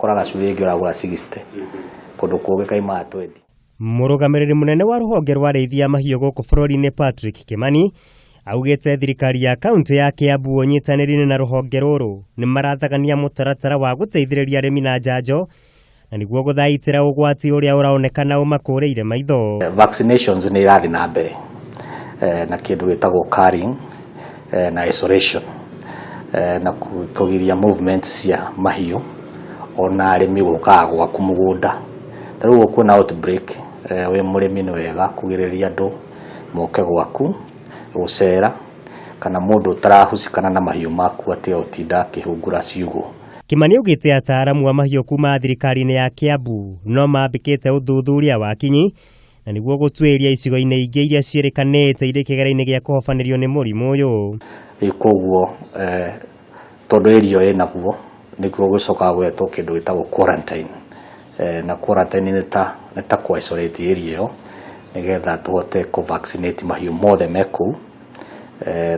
Ũkoraga curi ĩngĩ ũragũra 60, kũndũ kũngĩ kaimaga 20. Mũrũgamĩrĩri mũnene wa rũhonge rwa arĩithi a mahiũ gũkũ bũrũri-inĩ Patrick Kimani augĩte thirikari ya kaunti ya Kiambu ũnyitanĩri-inĩ na rũhonge rũrũ nĩ marathagania mũtaratara wa gũteithĩrĩria arĩmi na njanjo na nĩguo gũthaitĩra ũgwati ũrĩa ũraonekana ũmakũrĩire maitho. Vaccinations nĩ irathiĩ na mbere na kĩndũ gĩtagwo carrying na isolation na kũgiria movement cia mahiũ ona arĩmi gũkaga gwaku mũgũnda. Ta rĩu kwĩna outbreak, wĩ mũrĩmi nĩ wega kũgirĩrĩria andũ moke gwaku gũcera kana mũndũ ũtarahucikana na mahiũ maku atige gũtinda akĩhungura ciugũ. Kimani augĩte ataaramu a mahiũ kuma thirikari-inĩ ya Kiambu no mambĩkĩte ũthuthuria wa kinyi na nĩguo gũtuĩria icigo-inĩ ingĩ iria ciĩrĩkanĩte irĩ kĩgera-inĩ gĩa kũhobanĩrio nĩ mũrimũ ũyũ. Rĩu koguo tondũ area ĩyo ĩnaguo nĩkuo gũcokaga gwetwo kĩndũ gĩtagwo quarantine, na quarantine nĩ ta kũ isolate area ĩyo nĩgetha tũhote kũ vaccinate mahiũ mothe me kũu.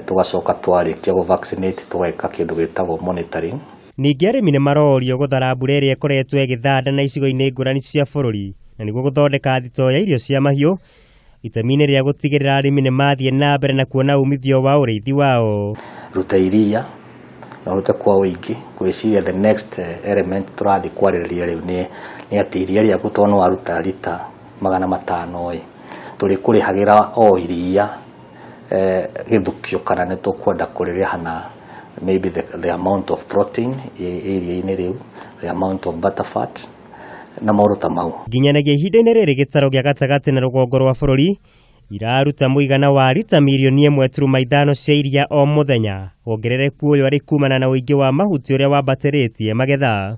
Tũgacoka twarĩkia gũ vaccinate tũgeka kĩndũ gĩtagwo monitoring. Ningĩ arĩmi nĩ marorio gũthara mbura ĩrĩa ĩkoretwo ĩgĩthanda na icigo-inĩ ngũrani cia bũrũri na nĩguo gũthondeka thitoo ya irio cia mahiũ itemi-inĩ rĩa gũtigĩrĩra arĩmi nĩ mathiĩ na mbere na kuona umithio wa ũrĩithi wao. Ruta iria na ũrute kwa ũingĩ. Ngwĩciria the next element tũrathiĩ kwarĩrĩria rĩu nĩ atĩ iria rĩaku tondũ nĩ waruta rita 500 ĩ, tũrĩkũrĩhagĩra o iria gĩthukio kana nĩ tũkwenda kũrĩrĩha na maybe the amount of protein iria-inĩ rĩu, the amount of butterfat na maũndũ ta mau. Nginyanagia ihinda-inĩ rĩrĩ gĩtarũ gĩa gatagatĩ na rũgongo rwa bũrũri iraruta mũigana wa rita mirioni 1.5 cia iria o mũthenya. Wongerereku ũyũ arĩ kumana na ũingĩ wa mahuti ũrĩa wambatĩrĩtie magetha.